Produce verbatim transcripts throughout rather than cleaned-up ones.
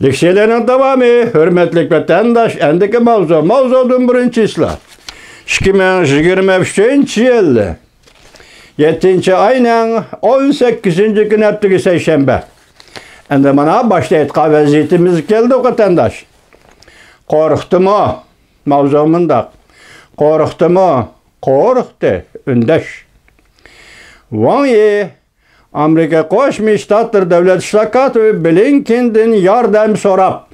لېكسىيەلەرنىڭ داۋامى، ھۆرمەتلىك ۋەتەنداش، ئەندىكى ماۋزۇ، ماۋزۇدىن بىرىنچى ئىسلاھ. ئىككى مىڭ يىگىرمە ئۈچىنچى يىل يەتتىنچى ئاينىڭ ئون سەككىزىنچى كۈنى، ھەپتىگە سەيشەنبە. ئەمدى مانا باشتا ئېيتقان ۋەزىيىتىمىزگە كەلدۇق، ۋەتەنداش. قورقتىمۇ؟ ماۋزۇ مۇنداق. قورقتىمۇ؟ قورقتى. ئۈندەش. ۋاڭ يى ئامېرىكا قوشما شتاتلىرى دۆلەت ئىشلار كاتىپى بلىنكېندىن ياردەم سوراپ،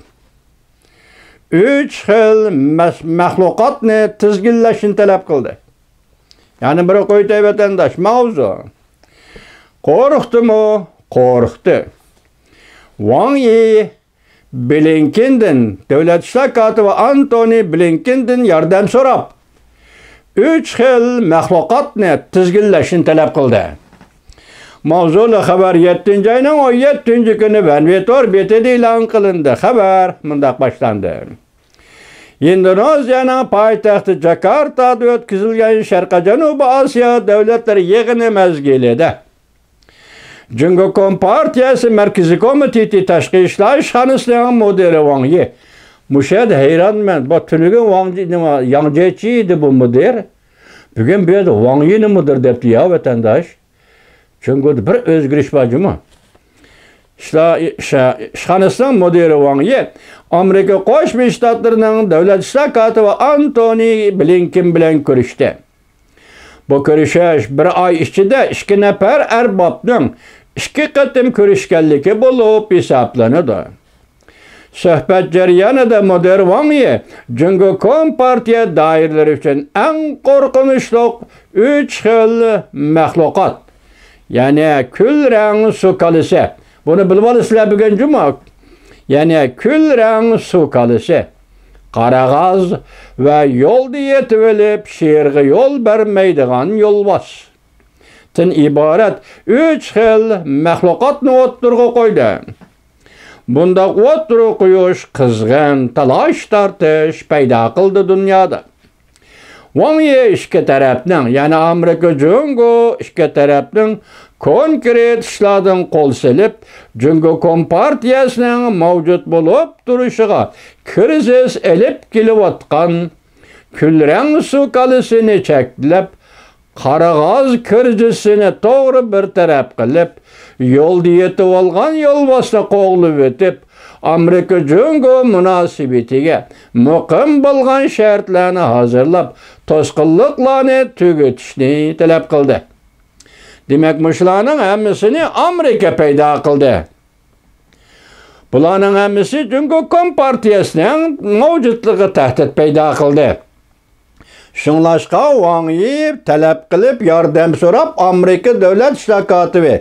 ئۈچ خىل مەس-، مەخلۇقاتنى تىزگىنلەشنى تەلەپ قىلدى. يەنە بىر قويتاي، ۋەتەنداش، ماۋزۇ. قورقتىمۇ؟ قورقتى. ۋاڭ يى بلىنكېندىن، دۆلەت ئىشلار كاتىپى ئانتونى بلىنكېندىن ياردەم سوراپ، ئۈچ خىل مەخلۇقاتنى تىزگىنلەشنى تەلەپ قىلدى. ماۋزۇلۇق خەۋەر يەتتىنچى ئاينىڭ ئون يەتتىنچى كۈنى ۋەنۋېتور بېتىدە ئېلان قىلىندى. خەۋەر مۇنداق باشلاندى. ئىندونېزىيەنىڭ پايتەختى جاكارتادا ئۆتكۈزۈلگەن شەرقىي جەنۇبىي ئاسىيا دۆلەتلىرى يىغىنى مەزگىلىدە، جۇڭگو كومپارتىيەسى مەركىزىي كومىتېتى تاشقى ئىشلار ئىشخانىسىنىڭ مۇدىرى ۋاڭ يى. مۇشۇ يەردە ھەيرانمەن. بۇ تۈنۈگۈن ۋاڭ جى-، نېمە، ياڭ جيېچى ئىدى بۇ مۇدىر. بۈگۈن بۇ يەردە ۋاڭ يىنى مۇدىر دەپتۇ يا، ۋەتەنداش. جۇڭگودا بىر ئۆزگىرىش بار جۇمۇ. ئىشلار، ئىش-، ئىشخانىسىنىڭ مۇدىرى ۋاڭ يى ئامېرىكا قوشما شتاتلىرىنىڭ دۆلەت ئىشلار كاتىپى ئانتونى بلىنكېن بىلەن كۆرۈشتى. بۇ كۆرۈشۈش بىر ئاي ئىچىدە ئىككى نەپەر ئەربابنىڭ ئىككى قېتىم كۆرۈشكەنلىكى بولۇپ ھېسابلىنىدۇ. سۆھبەت جەريانىدا مۇدىر ۋاڭ يى جۇڭگو كومپارتىيە دائىرىلىرى ئۈچۈن ئەڭ قورقۇنچلۇق ئۈچ خىل مەخلۇقات، يەنى كۈل رەڭ سۇ كالىسى، بۇنى بىلىۋالىسىلەر بۈگۈن جۇمۇ. يەنى كۈل رەڭ سۇ كالىسى، قارا غاز ۋە يولدا يېتىۋېلىپ شېئىرغا يول بەرمەيدىغان يولۋاستىن ئىبارەت ئۈچ خىل مەخلۇقاتنى ئوتتۇرىغا قويدى. بۇنداق ئوتتۇرىغا قويۇش قىزغىن تالاش-تارتىش پەيدا قىلدى دۇنيادا. ۋاڭ يى ئىككى تەرەپنىڭ، يەنى ئامېرىكا جۇڭگو ئىككى تەرەپنىڭ كونكرېت ئىشلاردىن قول سېلىپ، جۇڭگو كومپارتىيەسىنىڭ مەۋجۇت بولۇپ تۇرۇشىغا كىرىزىس ئېلىپ كېلىۋاتقان كۈل رەڭ سۇ كالىسىنى چەكلەپ، قارا غاز كىرىزىسىنى توغرا بىر تەرەپ قىلىپ، يولدا يېتىۋالغان يولۋاسنى قوغلىۋېتىپ، ئامېرىكا جۇڭگو مۇناسىۋىتىگە مۇقىم بولغان شەرتلەرنى ھازىرلاپ، توسقۇنلۇقلارنى تۈگىتىشنى تەلەپ قىلدى. دېمەك، مۇشۇلارنىڭ ھەممىسىنى ئامېرىكا پەيدا قىلدى. بۇلارنىڭ ھەممىسى جۇڭگو كومپارتىيەسىنىڭ مەۋجۇتلۇقىغا تەھدىت پەيدا قىلدى. شۇڭلاشقا ۋاڭ يى تەلەپ قىلىپ ياردەم سوراپ، ئامېرىكا دۆلەت ئىشلار كاتىپى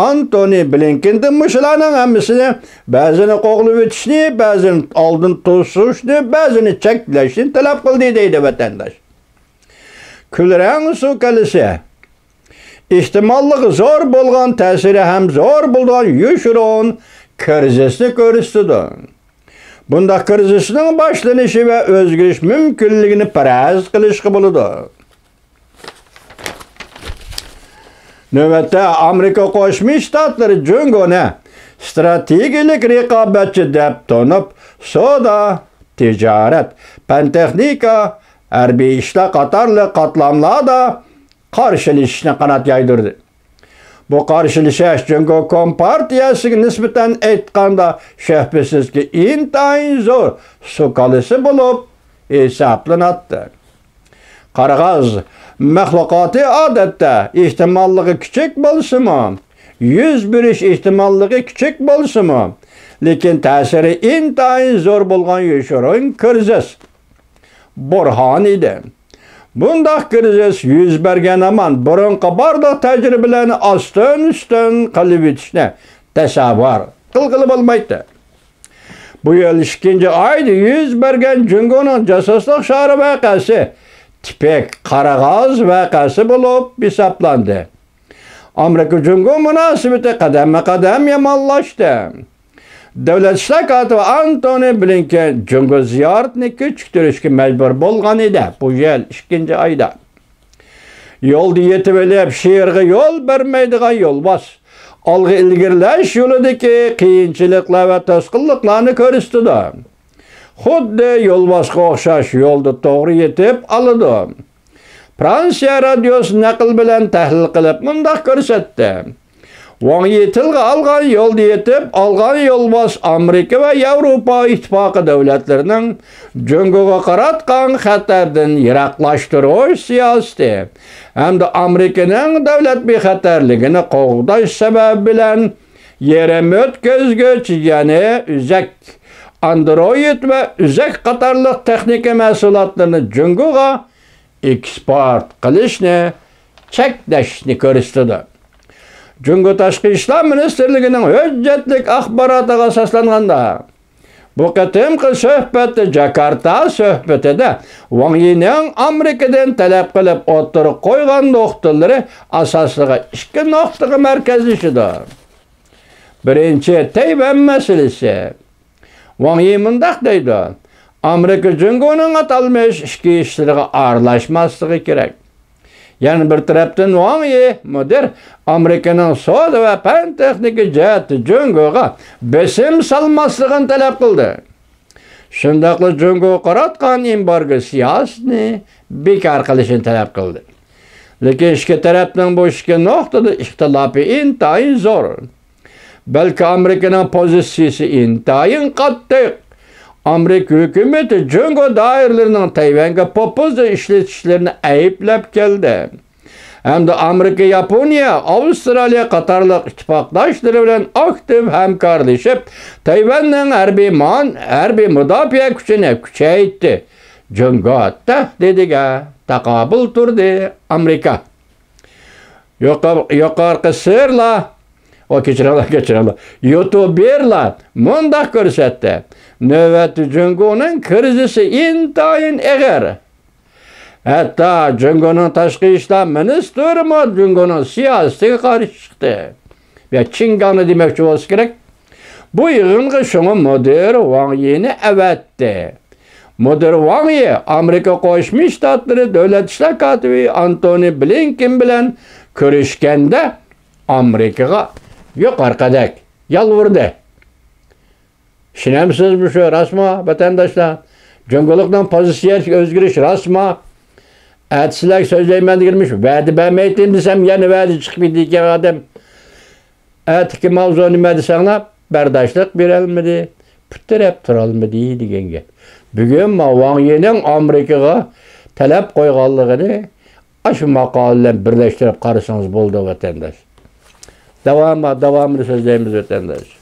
ئانتونى بلىنكېندىن مۇشۇلارنىڭ ھەممىسىنى، بەزىنى قوغلىۋېتىشنى، بەزىنى ئالدىن توسۇشنى، بەزىنى چەكلەشنى تەلەپ قىلدى، دەيدۇ ۋەتەنداش. كۈل رەڭ سۇ كالىسى ئېھتىماللىقى زور بولغان، تەسىرى ھەم زور بولىدىغان يوشۇرۇن كىرىزىسنى كۆرسىتىدۇ. بۇنداق كىرىزىسنىڭ باشلىنىشى ۋە ئۆزگىرىش مۇمكىنلىكىنى پەرەز قىلىشقا بولىدۇ. نۆۋەتتە ئامېرىكا قوشما شتاتلىرى جۇڭگونى ستراتېگىيەلىك رىقابەتچى دەپ تونۇپ، سودا، تىجارەت، پەن-تېخنىكا، ھەربىي ئىشلار قاتارلىق قاتلاملاردا قارشىلىشىشنى قانات يايدۇردى. بۇ قارشىلىشىش جۇڭگو كومپارتىيەسىگە نىسبەتەن ئېيتقاندا، شۈبھىسىزكى، ئىنتايىن زور سۇ كالىسى بولۇپ ھېسابلىناتتى. قارا غاز مەخلۇقاتى ئادەتتە ئېھتىماللىقى كىچىك بولسىمۇ، يۈز بېرىش ئېھتىماللىقى كىچىك بولسىمۇ، لېكىن تەسىرى ئىنتايىن زور بولغان يوشۇرۇن كىرىزىس، بۇرھان ئىدى. بۇنداق كىرىزىس يۈز بەرگەن ھامان بۇرۇنقى بارلىق تەجرىبىلەرنى ئاستىن-ئۈستۈن قىلىۋېتىشنى تەسەۋۋۇر قىلغىلى بولمايتتى. بۇ يىل ئىككىنچى ئايدا يۈز بەرگەن جۇڭگونىڭ جاسۇسلۇق شارى ۋەقەسى تىپىك قارا غاز ۋەقەسى بولۇپ ھېسابلاندى. ئامېرىكا جۇڭگو مۇناسىۋىتى قەدەممۇ قەدەم يامانلاشتى. دۆلەت ئىشلار كاتىپى ئانتونى بلىنكېن جۇڭگو زىيارىتىنى كېچىكتۈرۈشكە مەجبۇر بولغان ئىدى. بۇ يىل ئىككىنچى ئايدا يولدا يېتىۋېلىپ، شېئىرغا يول بەرمەيدىغان يولۋاس، ئالغا ئىلگىرىلەش يولىدىكى قىيىنچىلىقلار ۋە توسقۇنلۇقلارنى كۆرسىتىدۇ. خۇددى يولۋاسقا ئوخشاش يولدا توغرا يېتىپ ئالىدۇ. فرانسىيە رادىيوسى نەقىل بىلەن تەھلىل قىلىپ مۇنداق كۆرسەتتى: ۋاڭ يى تىلغا ئالغان يولدا يېتىپ ئالغان يولۋاس ئامېرىكا ۋە ياۋروپا ئىتتىپاقى دۆلەتلىرىنىڭ جۇڭگوغا قاراتقان خەتەردىن يىراقلاشتۇرۇش سىياسىتى ھەمدە ئامېرىكىنىڭ دۆلەت بىخەتەرلىكىنى قوغداش سەۋەبى بىلەن يېرىم ئۆتكۈزگۈچ، يەنى ئۈزەك، ئاندرويىد ۋە ئۈزەك قاتارلىق تېخنىكا مەھسۇلاتلىرىنى جۇڭگوغا ئېكسپورت قىلىشنى چەكلەشنى كۆرسىتىدۇ. جۇڭگو تاشقى ئىشلار مىنىستىرلىكىنىڭ ھۆججەتلىك ئاخباراتىغا ئاساسلانغاندا، بۇ قېتىمقى سۆھبەتتە، جاكارتا سۆھبىتىدە ۋاڭ يىنىڭ ئامېرىكىدىن تەلەپ قىلىپ ئوتتۇرىغا قويغان نۇقتىلىرى ئاساسلىقى ئىككى نۇقتىغا مەركەزلىشىدۇ. بىرىنچى، تەيۋەن مەسىلىسى. ۋاڭ يى مۇنداق دەيدۇ: ئامېرىكا جۇڭگونىڭ ئاتالمىش ئىچكى ئىشلىرىغا ئارىلاشماسلىقى كېرەك. يەنە بىر تەرەپتىن، ۋاڭ يى مۇدىر ئامېرىكىنىڭ سودا ۋە پەن تېخنىكا جەھەتتە جۇڭگوغا بېسىم سالماسلىقىنى تەلەپ قىلدى. شۇنداقلا جۇڭگوغا قاراتقان ئېمبارگو سىياسىتىنى بىكار قىلىشنى تەلەپ قىلدى. لېكىن ئىككى تەرەپنىڭ بۇ ئىككى نۇقتىدا ئىختىلاپى ئىنتايىن زور. بەلكى ئامېرىكىنىڭ پوزىتسىيىسى ئىنتايىن قاتتىق. ئامېرىكا ھۆكۈمىتى جۇڭگو دائىرىلىرىنىڭ تەيۋەنگە پوپۇززا ئىشلىتىشلىرىنى ئەيىبلەپ كەلدى. ھەمدە ئامېرىكا، ياپونىيە، ئاۋسترالىيە قاتارلىق ئىتتىپاقداشلىرى بىلەن ئاكتىپ ھەمكارلىشىپ، تەيۋەننىڭ ھەربىي مان-، ھەربىي مۇداپىئە كۈچىنى كۈچەيتتى. جۇڭگو تەھدىتىگە تاقابىل تۇردى ئامېرىكا. يۇقار-، يۇقارقى سىرلا، ئو، كەچۈرۈڭلار، كەچۈرۈڭلار. يۇتۇبېرلار مۇنداق كۆرسەتتى: نۆۋەتتە جۇڭگونىڭ كىرىزىسى ئىنتايىن ئېغىر. ھەتتا جۇڭگونىڭ تاشقى ئىشلار مىنىستىرىمۇ جۇڭگونىڭ سىياسىتىگە قارشى چىقتى. يا چىڭگاڭنى دېمەكچى بولسا كېرەك. بۇ يىغىنغا شۇڭا مۇدىر ۋاڭ يىنى ئەۋەتتى. مۇدىر ۋاڭ يى ئامېرىكا قوشما شتاتلىرى دۆلەت ئىشلار كاتىپى ئانتونى بلىنكېن بىلەن كۆرۈشكەندە، ئامېرىكىغا يۇقىرىقىدەك يالۋۇردى. ئىشىنەمسىز مۇشۇ راستمۇ، ۋەتەنداشلار؟ جۇڭگولۇقنىڭ پوزىتسىيەسىگە ئۆزگىرىش راستمۇ؟ ئەتە سىلەرگە سۆزلەيمەن دېگىنىم شۇ، ۋەدە بەرمەيتتىم دېسەم، يەنە ۋەدە چىقىپ كېتىدىكەن ئادەم. ئەتىكى ماۋزۇ نېمە دېسەڭلار، بەرداشلىق بېرەلمىدى، پۇت تىرەپ تۇرالمىدى دېگەن گەپ. بۈگۈن ما ۋاڭ يىنىڭ ئامېرىكىغا تەلەپ قويغانلىقىنى ئاشۇ ماقالە بىلەن بىرلەشتۈرۈپ قارىسىڭىز بولىدۇ، ۋەتەنداش. داۋامى، داۋامىنى سۆزلەيمىز، ۋەتەنداش.